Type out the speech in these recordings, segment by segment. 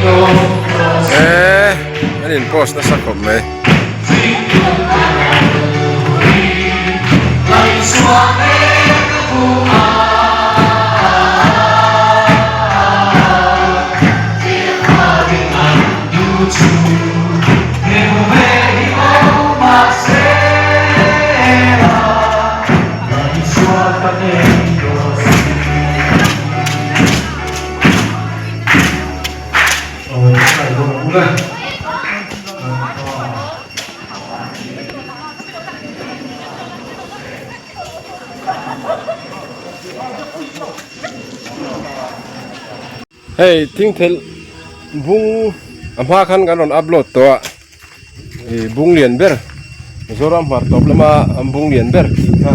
Eee an in post nasa khawp mai. Hei thingthel bung a hma khan kan rawn upload tawh a ih bung lian ber Mizoram hmar tawp lama an bung lian ber tih kha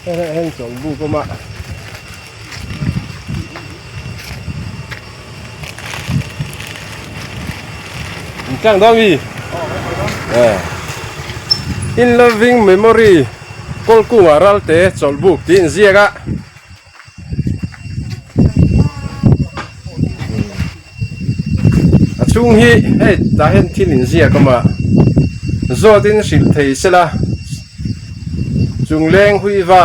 hei heng chawlh buk awm a. Tlang dawn mi In loving memory kawlkungah ralte chawlh buk tih inziak a. A chhung hi hei tah hian thil inziak awm a zawtin hrilh thei sela chungleng huiva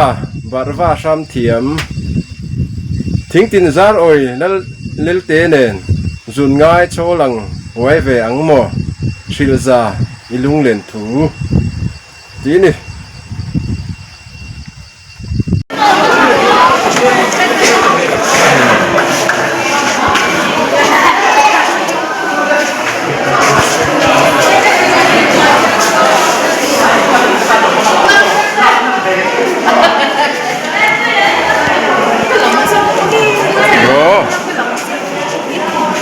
barhva hram thiam thingtin zar awi lal lelte nen zun ngai chawl ang huai ve ang maw hrilh za i lunglen thu tih a ni.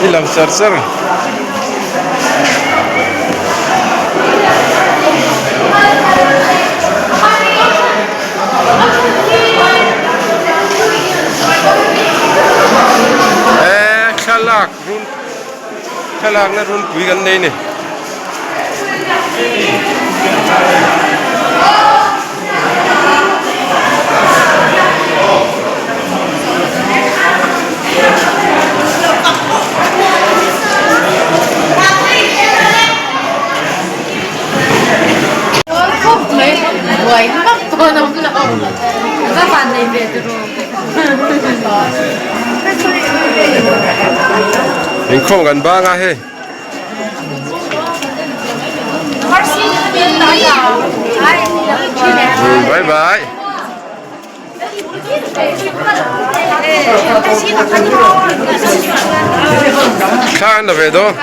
I lam char char. Eee thlalak run thlalakna runpui kan nei a ni. Inkhawm kan bang a hei. Bye bye. Thla an la ve dawn.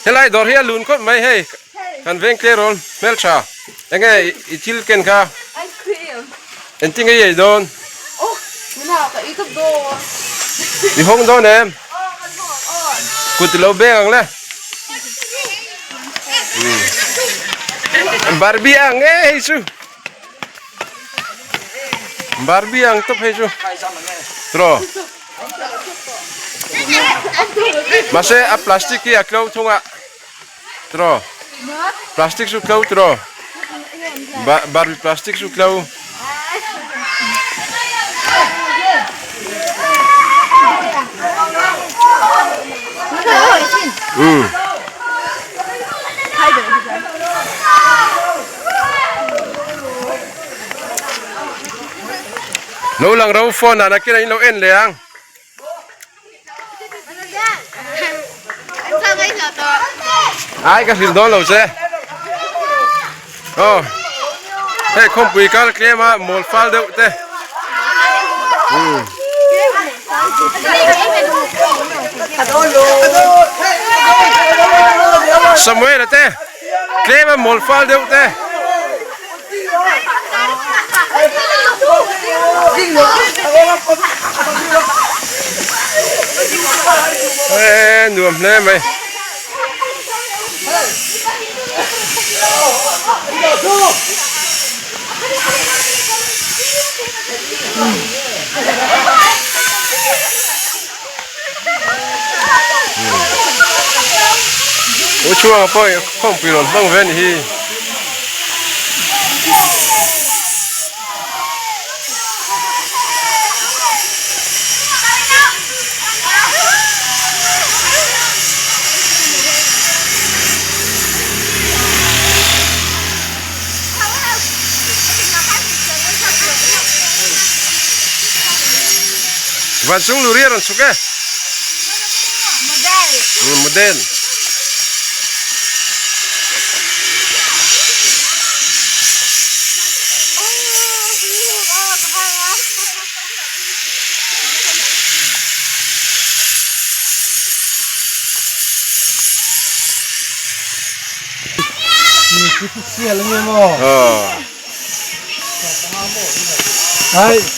Helai dawr hi a lun khawp mai hei kan veng tleirawl hmeltha enge i thil ken kha engtin nge i ei dawn i hawng dawn em kut i lo beng ang le. Barbie ang nge hei chu Barbie ang tawp hei chu tro mahse a plastic hi a tlo thung a tro plastic chu tlo tro Barbie plastic chu tlo um lo lang ro phone ah nakin ah in lo en leh ang. Ai ka hrilh dawn lo che. Aw. Hei khawmpui kal tlem a mawl fal deuh te. Samuel-a te tlem a mawl fal deuh te. Eee nuam hle mai. U chhuanga pawh khawmpui rawn hmang ve a ni hi. Van chung luri a rawn chhuk e. Model.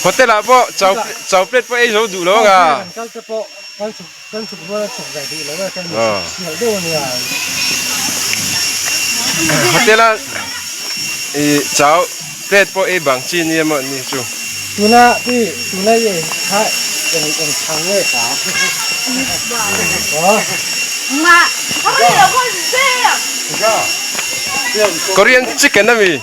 Hotel ah pawh chow chow plate pawh ei zo duh lo anga. Hotel a i chow plate pawh ei bang chi nia maw ni chu. Tuna ti tuna ye kha eng eng thang nge ka. Korean chicken ami.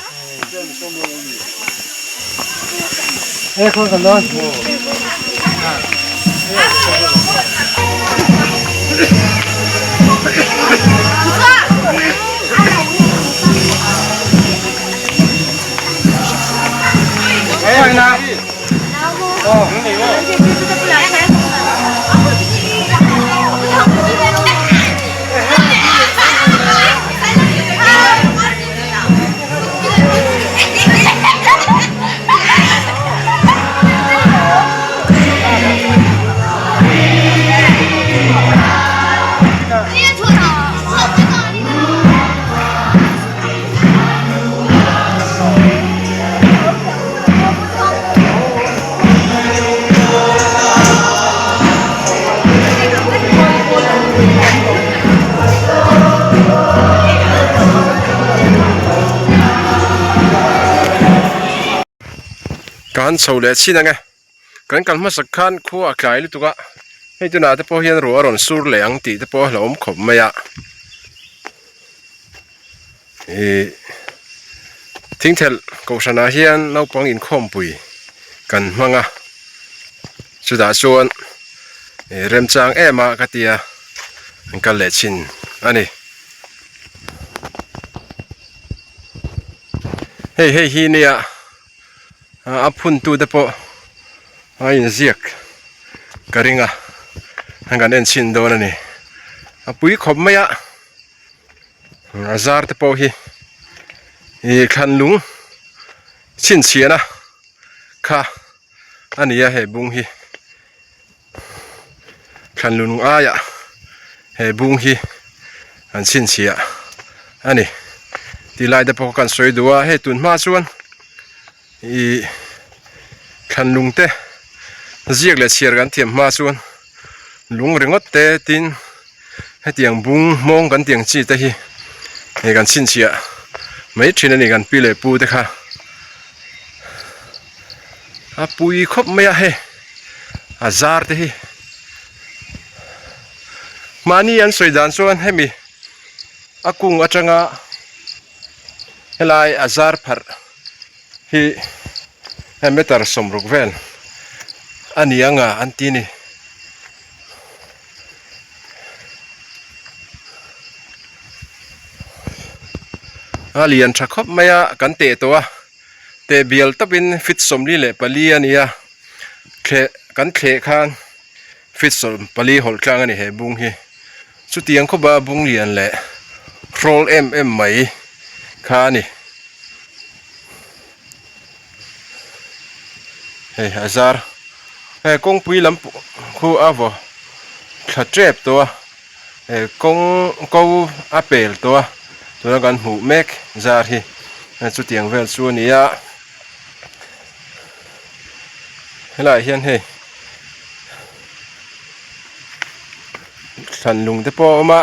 Ka han chho leh chin ang e kan kal hmasak khan khua a tlai lutuk a hei tunah te pawh hian ruah a rawn sur leh ang tih te pawh a hlauhawm khawp mai a Ihh thingthelh kohhranah hian naupang inkhawmpui kan hmang a chutah chuan ih remchang em a ka tia an kal leh thin a ni hei hei hi nia a phun tu te pawh a inziak ka ring a kan en chhin dawn a ni a pui khawp mai a. A zar te pawh hi ih thlan lung chhinchhiahna kha a ni a he bung hi thlan lung aiah he bung hi an chhinchhiah a ni ti lai te pawh kan sawi duh a hei tun hma chuan ih thlan lung te ziak leh chhiar kan thiam hma chuan lung ringawt te tin. Hetiang bung hmawng kan tiang chi te hi hei kan chhinchhiah mai thin a ni kan pi leh pu te kha a pui khawp mai a hei a zar te hi mahni an sawi dan chuan hemi a kung atanga helai a zar pharh hi hei meter sawmruk vel a ni ang a an ti a ni. A lian tha khawp mai a kan teh tawh a teh bial tawpin feet 44 a ni a thleh kan thleh khan feet 14 hawlh tlang a ni he bung hi chutiang khawp a bung lian leh hrawl em em mai kha a ni hei a zar hei kawngpui lam khu a vaw thla tep tawh a. Kawng ko a pel tawh a, tuna kan hmuh mek zar hi chutiang vel chu a ni a, helaiah hian hei thlan lung te pawh a awm a,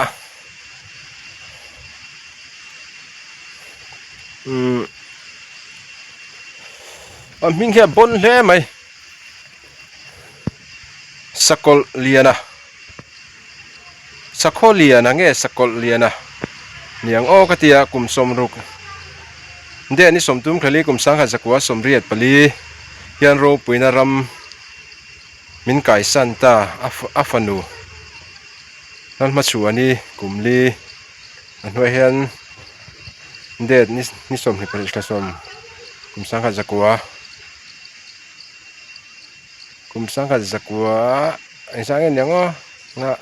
umm a hming hi a bawn hle mai sakawlh lian a. Sakhaw lian a nge sakawlh lian a niang aw ka tia kum sawmruk deh ni sawmtum thlali kum sangkhat zakua sawmriat pali hian ropuina ram min kaisan ta a fanu lalhmachhuah ni kum li a hnuaiah hian date ni sawmhnih pahnih thla sawm kum sangkhat zakua. Kum sangkhat zakua engzah nge niang aw nga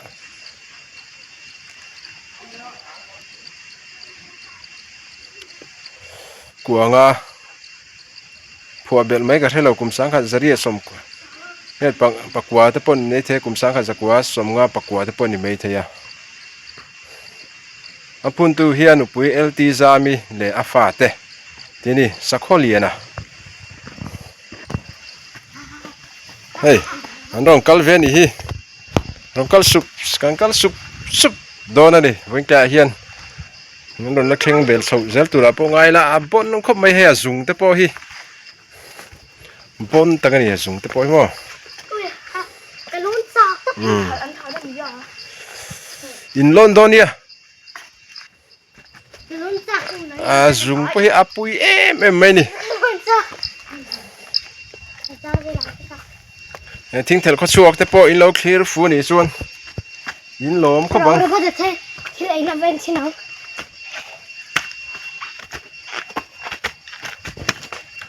kuanga phuah belh mai ka hre lo kum sangkhat zariah sawm nge pakua te pawh ni mai thei a kum sangkhat zakua sawmnga pakua te pawh ni mai thei a a phuntu hian nupui L_T Zami leh a fate tih a ni sakhaw lian a. Hei an rawn kal ve a nih hi rawn kal sup kan kal sup sup dawn a ni vawiin hian an rawn la thleng vel chhoh zel turah pawh ngai ila a bawn khawp mai hei a zung te pawh hi bawn tak a ni a zung te pawh hi maw in lawn dawn nia. A zung pawh hi a pui em em mai a ni he thing thelh khaw chhuak te pawh in lo thlir fu a nih chuan in lawm khawp ang.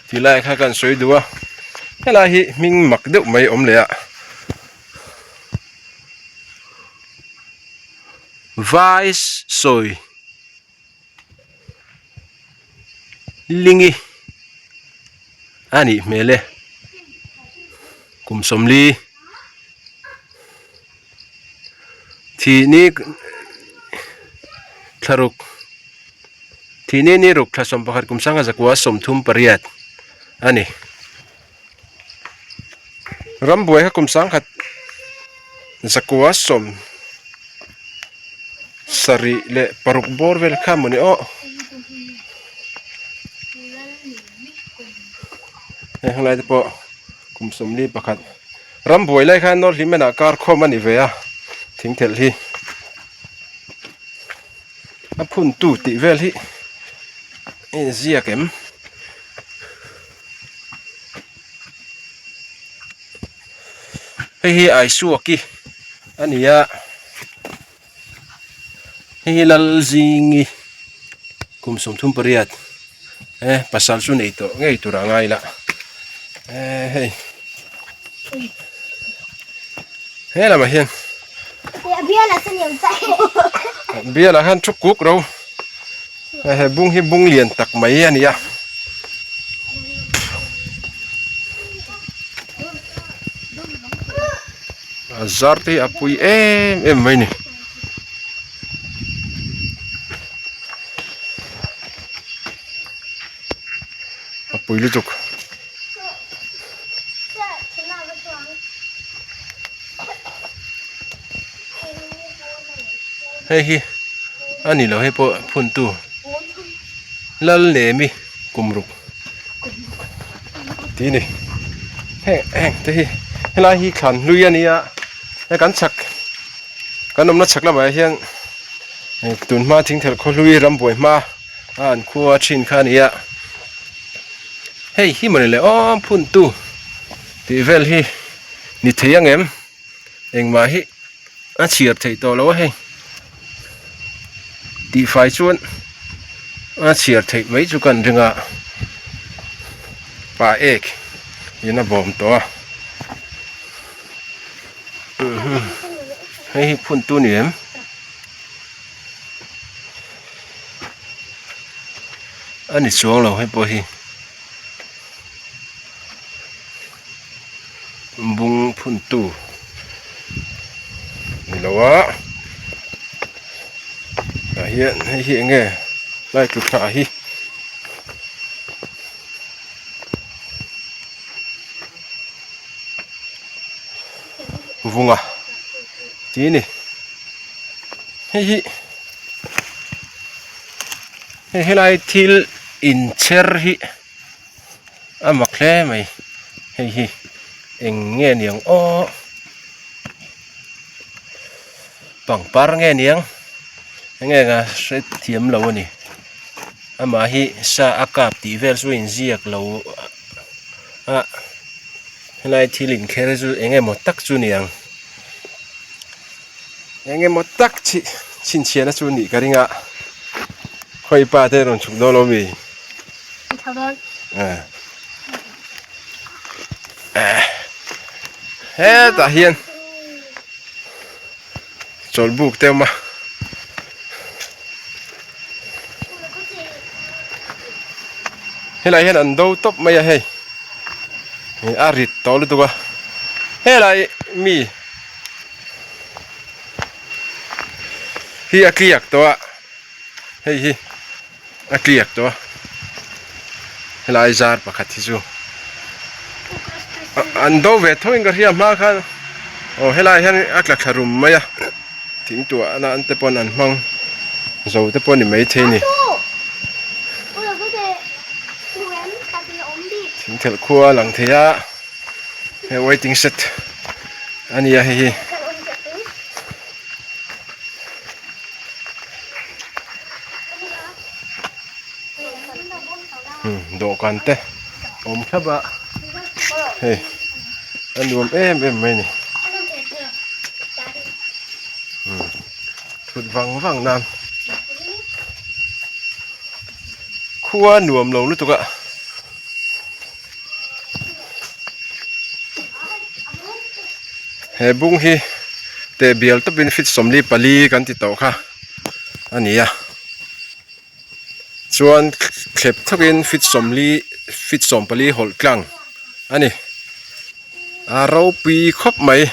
Ti lai kha kan sawi duh a helai hi hming mak deuh mai awm leh a. Vai sawi lingi a nih hmel e kum sawmli thihni thlaruk thihni ni ruk thla sawm pakhat kum sangha zakua sawmthum pariat a ni. Rambuai kha kum sangkhat zakua sawm sarih leh paruk bawr vel kha mawni aw heng helai te pawh kum sawmli pakhat rambuai lai khan nawr hlim enah kar khawm a ni ve a thing thelh hi a phun tu tih vel hi a inziak em. Hei hi Aisuaki a ni a hei hi Lalzingi kum sawmthum pariat e pasal chu nei tawh ngei tur a ngai la e hei he lamah hian bialah hian thu kuk ro. He bung hi bung lian tak mai a ni a. A zar te hi a pui em em mai a ni. A pui lutuk. Hei hi a ni lo hei pawh phun tu lal nemi kum ruk tih a ni heng heng te hi helai hi thlan hlui a nia he kan chhak kan awmna chhak lamah hian tunhma thingthelh khaw hlui rambuai hma. A an khua thin kha a ni a hei hi mawni le aw phun tu tih vel hi ni thei ang em engmah hi a chhiar theih tawh lo a hei tih fai chuan a chhiar theih mai chu kan ring a pa ek in a bawm tawh a hei hi phun tu ni em. A ni chuang lo hei pawh hi bung phun tu ni lo a. hian hei hi eng nge lai tlu thla hi. Vunga tih a ni hei hi hei helai thil inchher hi a mak hle mai hei hi eng nge niang aw pangpar nge niang eng nge ka hrethiam lo a ni amah hi sa a kap tih vel chu a inziak lo a helai thil inkher chu eng emaw tak chu ni ang eng emaw tak chhi chhinchhiahna chu nih ka ring a khawi pa te rawn chhuk dawn lo mi hetah hian chawlhbuk te a awm a. Helai hian an do tawp mai a hei ih a rit tawh lutuk a helai mi hi a tliak tawh a hei hi a tliak tawh a helai zar pakhat hi chu an do ve tho in ka hria hma khan aw helai hian a tla thla rum mai a. Thing tuahna an te pawn an hmang zo te pawh a ni maithei a ni. Thing thelh khua a lang thei a hei waiting shed a ni a hei hi. Dawhkan te awm thlap a hei a nuam em em mai a ni thut vang vang nan khua nuam lo lutuk a. He bung hi teh bial tawpin feet 44 kan ti tawh kha a ni a. Chuan thlep thakin feet 40 feet 14 hawlh tlang a ni. A ropui khawp mai.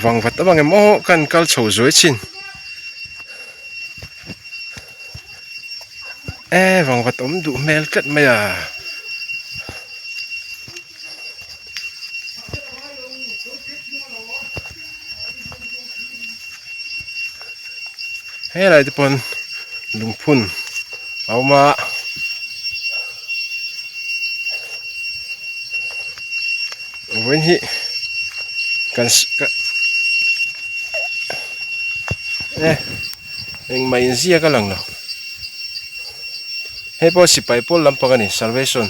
Vangvat avang em aw kan kal chho zuai thin. E vangvat awm duh hmel tlat mai a. Helai te pawn lungphun a awm a. Vawiin hi kan e engmah inziak a lang lo hei pawh sipai pawl lampang a ni salvation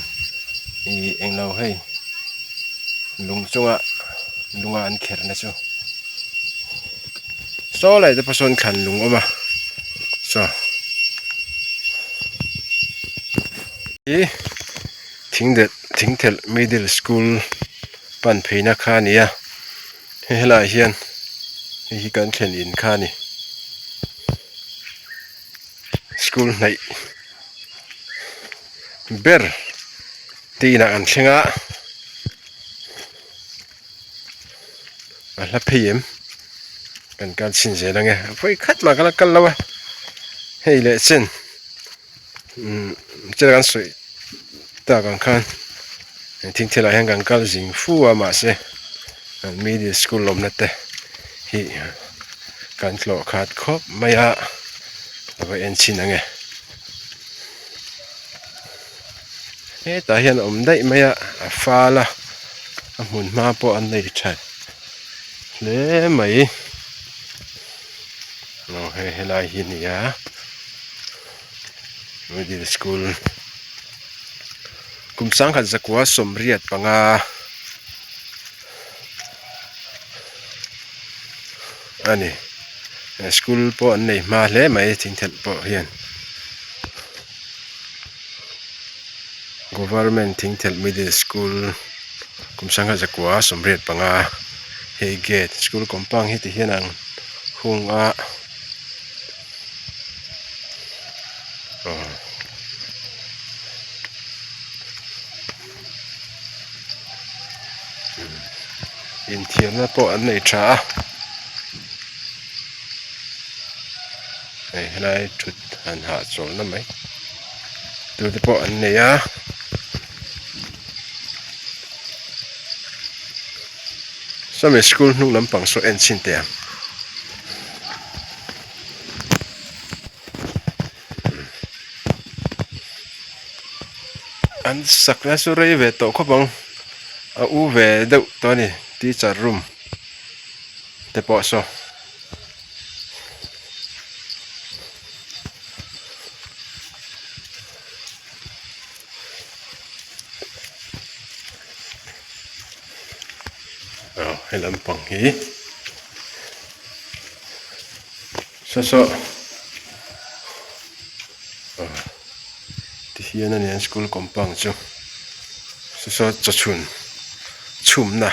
ih englo hei lung chunga lunga an kher na chu saw lai te pawh sawn thlan lung a awm a saw ih thing delh thing thelh middle school pan pheina kha a ni a hei helaiah hian hei hi kan thlen in kha a ni school hnaih ber te inah an thleng a a hla phei em kan kal chhin zel ange vawi khat mah ka la kal lo a hei leh chen. Umm thil kan sawi tak ang khan thing thil ah hian kan kal zing fu a mahse an middle school awmna te hi kan tlawh khat khawp mai a a va en chhin ang e hetah hian a awm daih mai a a fal a a hmun hma pawh an nei tha hle mai aw hei helai hi a ni a. Middle school kum sangkhat zakua 85 a ni school pawh an nei hma hle mai thingthelh pawh hian government thingthelh middle school kum sangkhat zakua 85 hei gate school compound hi ti hian ang hung a. Inthiarna pawh an nei tha a hei helai thut han hahchawlhna mai tur te pawh an nei a. Sawmi school hnung lampang saw en chhin teh ang. An sak na chu rei ve tawh khawp ang a u ve deuh tawh a ni teacher room te pawh saw. Aw he lampang hi saw saw aw ti hian a ni an school compound chu saw saw chawchhun chhumna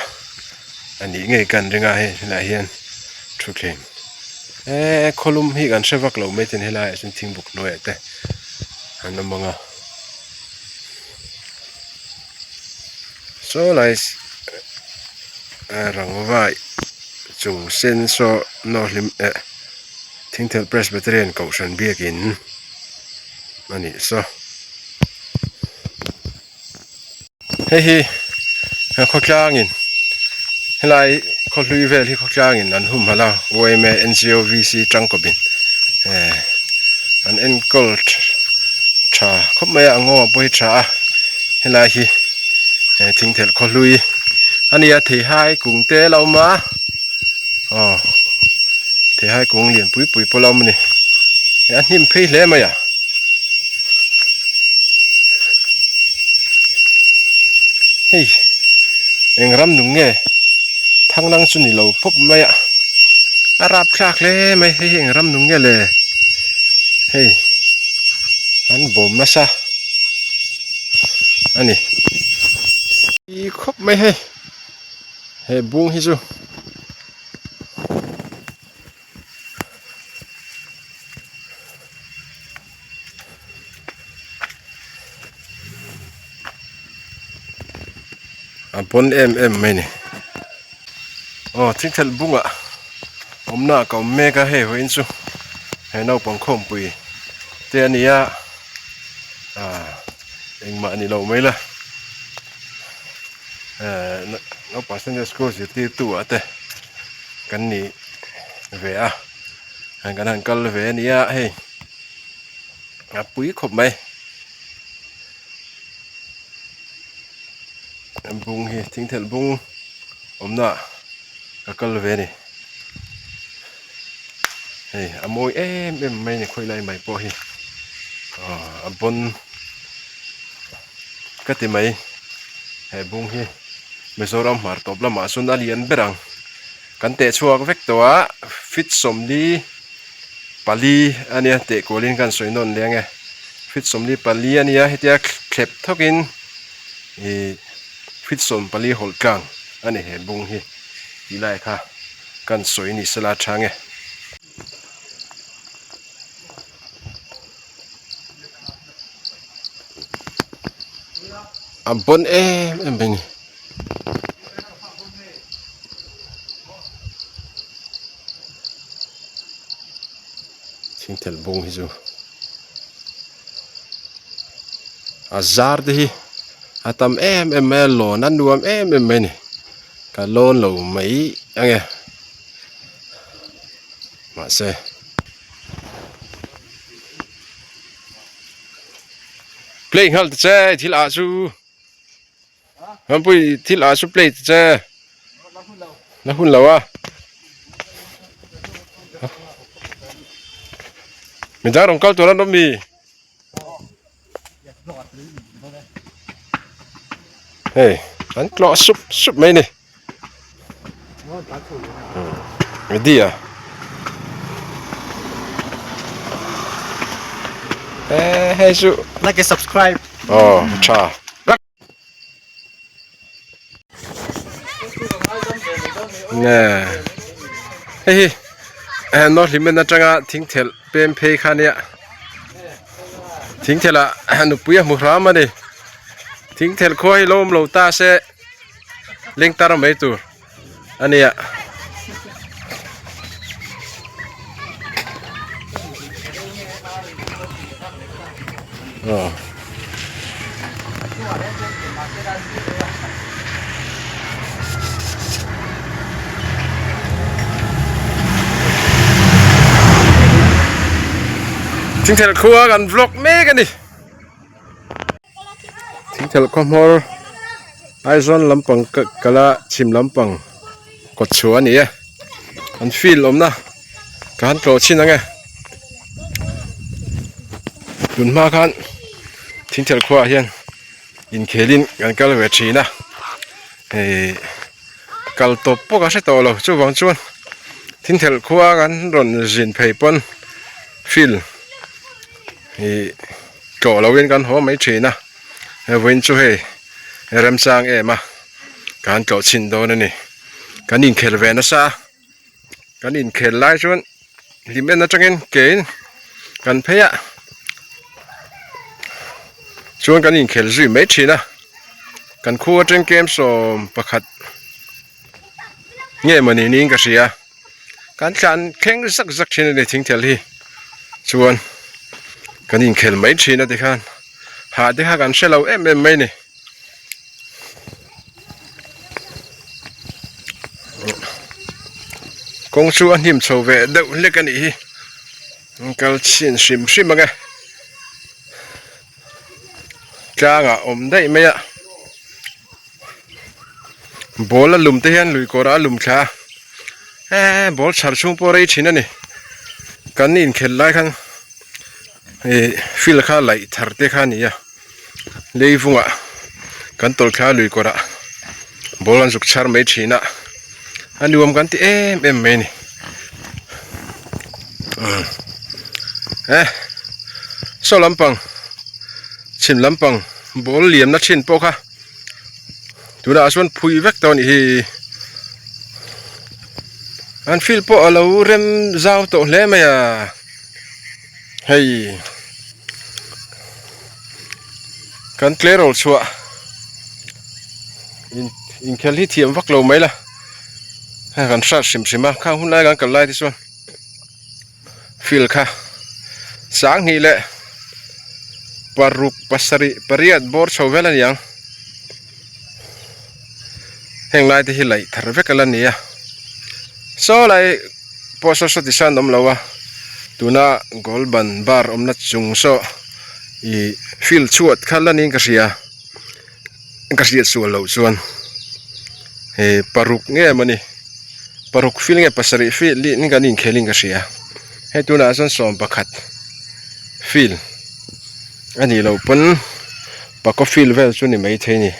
a nih ngei ka an ring a hei helaiah hian thutthleng eee khawlum hi kan hre vak lo maithei helaiah chuan thingbuk hnuaiah te an awm ang a. Saw lai rangva chung sen saw nawr hlim eh Thingthel Presbyterian Kohhran biakin a nih saw. Hei hi khawtlangin helai khawhlui vel hi khawtlangin an humhalh a yma N_G_O V_C tangkawpin eh an enkawl tha khawp mai a a ngaw pawh hi tha a helai hi eh thingthelh khawhlui a nia theihai kung te a lo awm a aw theihai kung lian pui pui pawh a lo awm a ni a hnim phei hle mai a. Hei eng ram nung nge thanglang chu ni lo pawp mai a a rap thlak hle mai hei hi eng ram nung nge le hei an bawm nasa a ni khawp mai hei he bung hi chu. A pawn em em mai ni aw thingthelh bungah awmna ah ka awm mek a hei vawiin chu he naupang khawmpui te a ni a ah engmah ni lo mai la eh naupang sunday school zirtirtu ah te kan ni ve a kan han kal ve a nia hei a pui khawp mai bung hi thingthelh bung awmna ka kal ve a ni hei a mawi em em mai a ni khawi lai mai pawh hi a bawn ka ti mai he bung hi Mizoram hmar tawp lamah chuan a lian ber ang kan teh chhuak vek tawh a feet 44 a nia teh kualin kan sawi nawn leng e feet 44 a nia hetia thlep thawkin ih feet 14 hawlh tlang a ni he bung hi tih lai kha kan sawi ni sela a chhang e. A bawn em em mai a ni. Thingthelh bung hi chu a zar te hi a tam em em mai a lawn a nuam em em mai a ni ka lawn lo mai ang e. Mahse. Play nghal ta che thil ah chu. Rampui thil ah chu play ta che. Na hun lo a. Midang rawn kal tur an awm mi. Hei an tlawh sup sup mai ni. Ready à? Ê, hei chu. Like and subscribe. Ờ, tha. Nè. Hei hi. Eh, no hlimen atanga thingthel pem phei kha nia. Thingthel ah nupui a hmu hram a ni. Thingthel khua hi lo awm lo ta se. Leng tar mai tur. a nia. Aw. Thingthel khua kan vlog mek a ni. Thingthel khaw hmawr Aizawl lampang kala chhim lampang kawt chhuah a ni e. An field awmna ka han tlawh chhin ang e. Tun hma khan Thingthel khuaah hian inkhelin kan kal ve thin a hei kal tawp pawh ka hre tawh lo chuvang chuan Thingthel khua kan rawn zin phei pawn field ih tlawh loin kan haw mai thin a vawiin chu hei remchang em a ka han tlawh chhin dawn a ni kan inkhel ve nasa a kan inkhel lai chuan hlim en atangin kein kan phei a chuan kan inkhel zui mai thin a kan khu atang kem sawm pakhat nge mawni niin ka hria kan thlan thleng zak zak thin a ni thingthel hi chuan kan inkhel mai thin a tikhan hah te kha kan hre lo em em mai a ni. Kawng chu a hnim chho ve deuh hlek a nih hi an kal chhin hrim hrim ang e tlangah awm daih mai a ball a lum te hian lui kawrah a lum thla a he ball chhar chhung pawh a rei thin a ni kan inkhelh lai khan ih field kha laih thar te kha a ni a leivungah kan tawlh thla lui kawrah ball an zuk chhar mai thin a a nuam kan ti em em mai a ni e saw lampang chhim lampang ball liamna thin pawh kha tunah chuan phui vek tawh a nih hi an field pawh a lo rem zau tawh hle mai a hei. Kan tleirawl chhuah in inkhel hi thiam vak lo mai la hei kan hrat hrim hrim a khang hun lai kan kal lai te chuan field kha sanghnih leh paruk pasarih pariat bawr chho vel a ni ang heng lai te hi laih thar vek a la ni a saw lai pawh saw saw tisawn a awm lo a tuna goal ban bar awmna chung saw ih field chhuat kha la niin ka hria ka hriat sual loh chuan he paruk nge mawni paruk field nge pasarih field niin kan inkhel in ka hria hei tunah chuan sawm pakhat field a nih loh pawn pakaw field vel chu ni maithei a ni.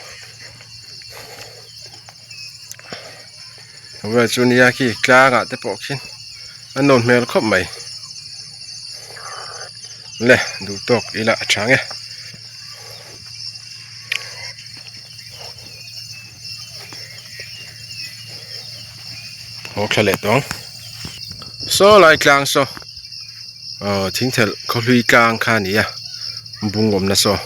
Vel chu nia khi tlangah te pawh khi a nawm hmel khawp mai le duh tawk ila a tha nge. Haw thla leh tawng saw lai tlang saw aw thingthelh khawhlui tlang kha a ni a bung awmna saw.